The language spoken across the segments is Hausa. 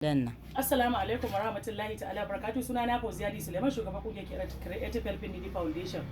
Danna. Assalamu alaikum warahmatullahi ta'ala barakatuh. Suna na Fauziya D Suleiman, shugaban kungiyar Creative Helping Needy Foundation,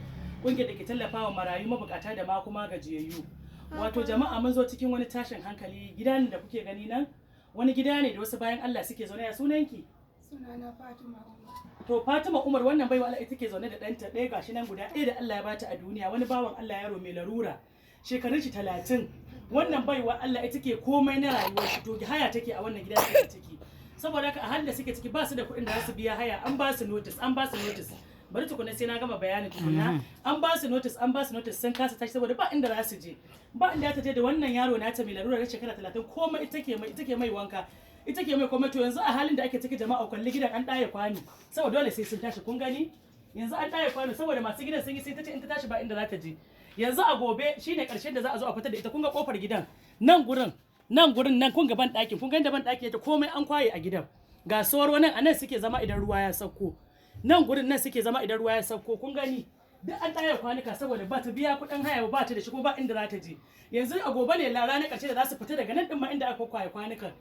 kungiyar da ke tallafawa marayu, mabukata da ma kuma gajiyayyu. Wato jama'a, mun zo cikin wani tashin hankali. Gidan da kuke gani nan wani gida ne da wasu bayan Allah suke zaune. Ya sunanki? Sunana Fatima Umar. To Fatima Umar, wannan baiwa Allah ita ke zaune da ɗanta ɗaya, gashi nan guda ɗaya da Allah ya bata a duniya, wani bawan Allah, yaro mai larura, shekarun shi 30. Wannan baiwa Allah ita ke komai na rayuwar shi. To haya take a wannan gida da take ciki. Saboda haka a halin da suke ciki, ba su da kuɗin da za su biya haya. An ba su notice, an ba su notice. Bari tukuna sai na gama bayanin tukuna. An ba su notice, an ba su notice, sun kasa tashi saboda ba inda za su je, ba inda ta je da wannan yaro nata mai larura na shekara 30. Komai ita ke mai, ita ke mai wanka, ita ke mai komai. To yanzu a halin da ake ciki, jama'a, kalli gidan, an ɗaye kwano saboda dole sai sun tashi. Kun gani, yanzu an ɗaye kwano saboda masu gidan sun yi sai ta ce in ta tashi ba inda za ta je. Yanzu a gobe shine karshen da za a zo a fitar da ita. Kun ga kofar gidan nan gurin, nan gurin nan, kun ga ban ɗakin, kun ga inda ban ɗakin yake, komai an kwaye a gidan. Ga soro nan, a nan suke zama idan ruwa ya sauko. Nan gurin nan suke zama idan ruwa ya sauko. Kun gani, duk an ɗaya kwanuka saboda ba ta biya kuɗin haya ba, ta da shi kuma ba inda za ta je. Yanzu a gobe ne ranar ƙarshe da za su fita daga nan ɗin ma inda aka kwaye kwanukan.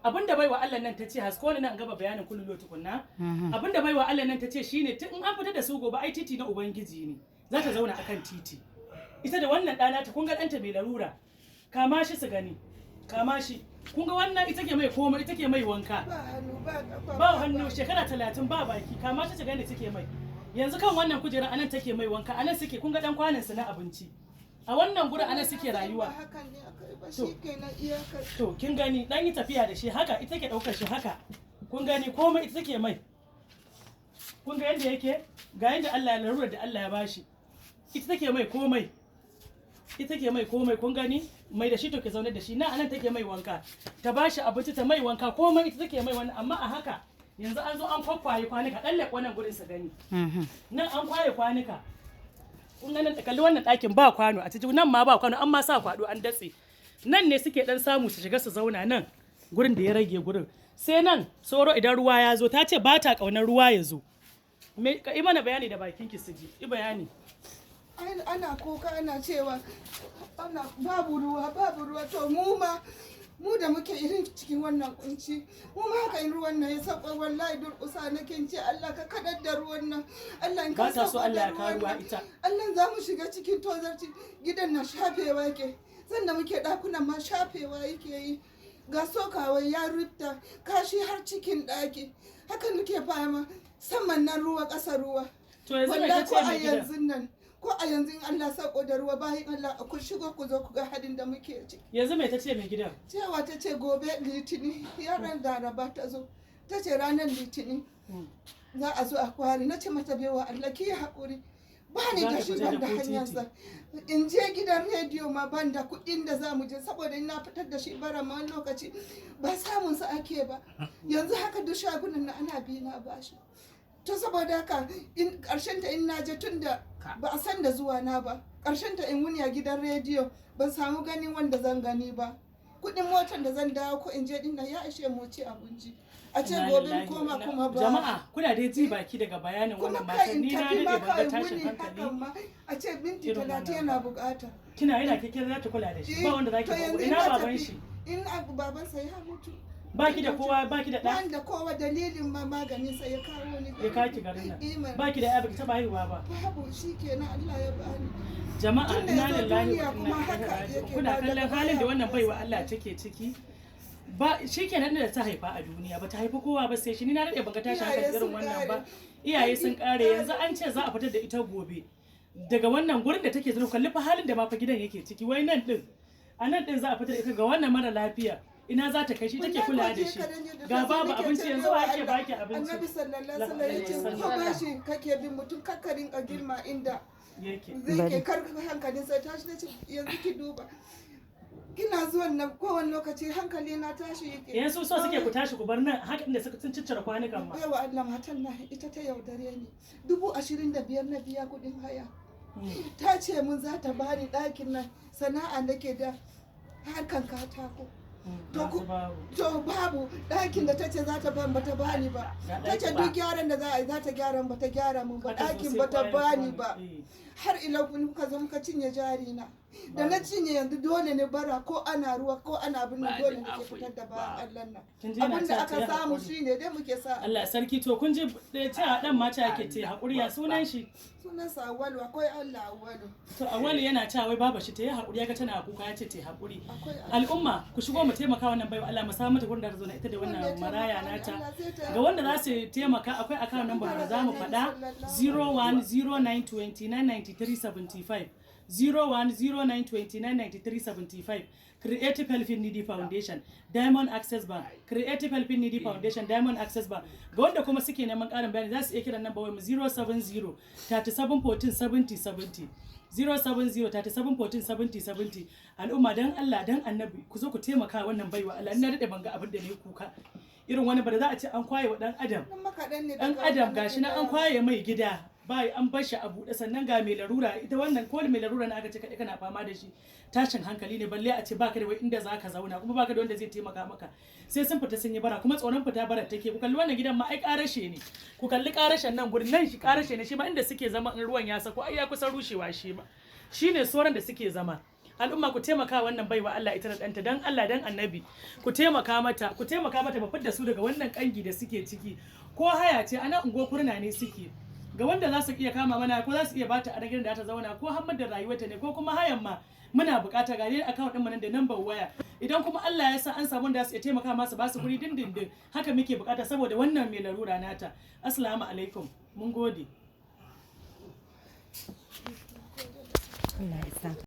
Abinda baiwa Allah nan ta ce, hasko ne nan gaba bayanin kullulo tukunna. Abinda baiwa Allah nan ta ce shine, tun in an fita da su gobe, ai titi na ubangiji ne, za ta zauna akan titi ita da wannan ɗana ta. Kun ga ɗanta mai larura, kama shi su gani, kama shi. Kun ga wannan, ita ke mai komai, ita ke mai wanka. Ba hannu, ba kafa. Ba hannu, shekara 30, ba baki. Kama shi su gani, take mai. Yanzu kan wannan kujera anan take mai wanka, anan suke. Kun ga dan kwanan su na abinci a wannan gurin, anan suke rayuwa. Ba hakan ne akai ba, shi kenan iyakar. To kin gani, dan yi tafiya da shi haka, ita ke daukar shi haka. Kun gani, komai ita take mai. Kun ga yadda yake, ga yadda Allah ya larura da Allah ya bashi, ita take mai komai, ita ke mai komai. Kun gani, mai da shi, to ke zaune da shi na anan take mai wanka, ta bashi abinci, ta mai wanka, komai ita take mai wannan. Amma a haka yanzu an zo an kwakwaye kwanuka. Dan leƙo nan gurin su gani. Nan an kwaye kwanuka. Kun ga nan, kalli wannan ɗakin, ba kwano a ciki, nan ma ba kwano, an ma sa kwado an datse. Nan ne suke dan samu su shiga su zauna nan gurin da ya rage gurin. Sai nan soro idan ruwa ya zo, ta ce ba ta ƙaunar ruwa ya zo. Me ka yi mana bayani da bakin ki su ji, yi bayani. Ana kuka, ana cewa ana babu ruwa, babu ruwa. To mu ma, mu da muke irin cikin wannan kunci, mu ma haka in ruwan nan ya sauka, wallahi durƙusa nake in ce Allah ka kadar da ruwan nan, Allah in ka Ba ta so sauko Allah da ya kawo ruwan ruwa nan. ita. Allah za mu shiga cikin tozarci. Gidan na shafewa yake, sanda muke ɗakunan ma shafewa yake yi. Ga sokawai ya rufta kashi har cikin ɗaki. Haka muke fama, saman nan ruwa, ƙasa ruwa. To yanzu mai Wallahi ta ko ce a mai gidan? yanzu nan, ko a yanzu in Allah sako da ruwa, bayan Allah ku shigo, ku zo ku ga hadin da muke ciki. Yanzu mai ta ce mai gidan? Cewa ta ce gobe Litini, yaran Laraba ta zo, ta ce ranar Litini za a zo a kwari. Na ce mata, baiwa Allah, ki yi haƙuri, ba ni Za da ta shi, fita ban da da ko hanyarsa in je gidan rediyo ma, ban da kuɗin da za mu je, saboda in na fitar da shi bara ma wani lokaci ba samun sa ake ba. Yanzu haka duk shagunan na ana bi na bashi. To saboda haka in ƙarshen ta in na je, tun da ba a san da zuwa na ba, ƙarshen ta in wuni a gidan rediyo ban samu ganin wanda zan gani ba. Kuɗin motar da zan dawo ko in je din nan ya ishe mu ci abinci. A ce Inna gobe in lillahi wa koma inna- kuma ba. Jama'a, kuna dai ji baki daga bayanin Kuma wannan kai matan. in Ni na tafi daɗe ma ban ga kawai tashin wuni hankali hakan ma a ce minti irin 30 wannan yana ba. bukata. Kina yana keke za ta kula da shi, ba wanda za ki To ba. yanzu Ina na baban tafi, shi? in abu babansa ya mutu. Baki da kowa, baki da ɗa? Ban da kowa. Dalilin ma maganin sa ya kawo ni. Ya kawo ki garin nan? Iman. Baki da ya, baki taɓa haihuwa ba? Babu, shi kenan Allah ya bani. Jama'a, Tun da inna ya zo lillahi wa duniya inna kuma ilaihi haka raji'un. yake Kuna ba kallon daga halin da baya. wannan baiwa Allah take ciki. Ba shikenan da ta haifa a duniya, ba ta haifi kowa ba sai shi. Ni na daɗe ban ga tashi hankali Iyaye irin sun wannan ba. ƙare. Iyaye sun kare. Yanzu an ce za a fitar da ita gobe daga wannan gurin da take zaune. Kalli fa halin da ma fa gidan yake ciki. Wai nan din, a nan din za a fitar da ita. Ga wannan mara lafiya, ina za ta kai shi? Take kula da shi, ga babu abinci. Yanzu wa ake baki abinci? Annabi sallallahu alaihi wasallam yace ko bashi kake bin mutum, kakkarin a girma inda yake. zai ke kar hankalin sai tashi. Nace yanzu ki duba, kina zuwan nan kowane lokaci hankali na tashi yake. Yanzu so suke ku tashi ku bar nan haka inda suka sun ciccire kwanukan ma. Baiwa Allah, matan na ita ta yaudare ni. 25,000 na biya kuɗin haya. Ta ce mun za ta bani ɗakin nan, sana'a nake da harkan katako. To Yanzu babu. To babu ɗakin da ta ce za ta ban, bata bani ba. Ga Ta ce ɗaki ba. duk gyaran da za a yi za ta gyara, ba ta gyara mun ba. Aka zo Ɗakin sai bata kwaye bani kwano. ba. Har ila muka zo muka cinye jari na. Da na cinye yanzu dole ne bara, ko ana ruwa ko ana abin nan, Ba dole da ne ke akwai, fitar da ba. bayan Allah nan. Kin ji yana Abin da cewa ta aka yi samu haƙuri. shine dai muke sa. Allah sarki. To kun ji da cewa dan mata yake ce hakuri, ya sunan shi? Sunan sa Awwalu. Akwai Allah, Awwalu. To Awali yana cewa wai baba shi ta yi hakuri, ya ga tana kuka ya ce ta yi hakuri. Akwai Allah. Al'umma, ku shigo mu taimaka wannan baiwa Allah, mu samu mata gurin da ta zo na ita da Wanda ya wannan maraya taimaka, nata. Allah zai taimaka. Ga wanda za su taimaka, akwai account number da za mu faɗa: 0109299375, 0109299375, Creative Helping Needy Foundation, Diamond Access Bank. Creative Helping Needy Foundation, Diamond Access Bank. Ga wanda kuma suke neman ƙarin bayani, za su iya kiran number wayar mu 070 37 14 70 70, 070 37 14 70 70. Al'umma, dan Allah dan Annabi ku zo ku taimaka wannan baiwa Allah. Ina daɗe ban ga abin da ne kuka irin wani ba da za a ce an kwaye wa ɗan adam. Nan makaɗan ne Dan daga adam wannan gashi nan an gida. kwaye mai gida bai, an bar shi a buɗe, sannan ga mai larura. Ita wannan ko mai larura na aka ce kaɗai kana fama da shi, tashin hankali ne, balle a ce baka da wai inda zaka zauna, kuma baka da wanda zai taimaka maka, sai sun fita sun yi bara, kuma tsoron fita bara take. Ku kalli wannan gidan ma, ai karashe ne. Ku kalli karashen nan gurin nan, shi karashe ne shi ma, inda suke zama in ruwan ya sako ai ya kusa rushewa shi ma. Shine soran da suke zama. Al'umma, ku taimaka wannan baiwa Allah, ita da ɗanta. Dan Allah dan Annabi ku taimaka mata, ku taimaka mata ba fidda su daga wannan kangi da suke ciki. Ko haya ce, ana ungo kurna ne suke. Ga wanda za su iya kama mana, ko za su iya bata a gidan da ta zauna, ko hammar da rayuwarta ne, ko kuma hayan ma muna bukata. Ga dai account din mu nan da number waya. Idan kuma Allah ya sa an samu da su iya taimaka masu, ba su guri dindindin, haka muke bukata saboda wannan mai larura nata. Assalamu alaikum, mun gode. Allah ya saka.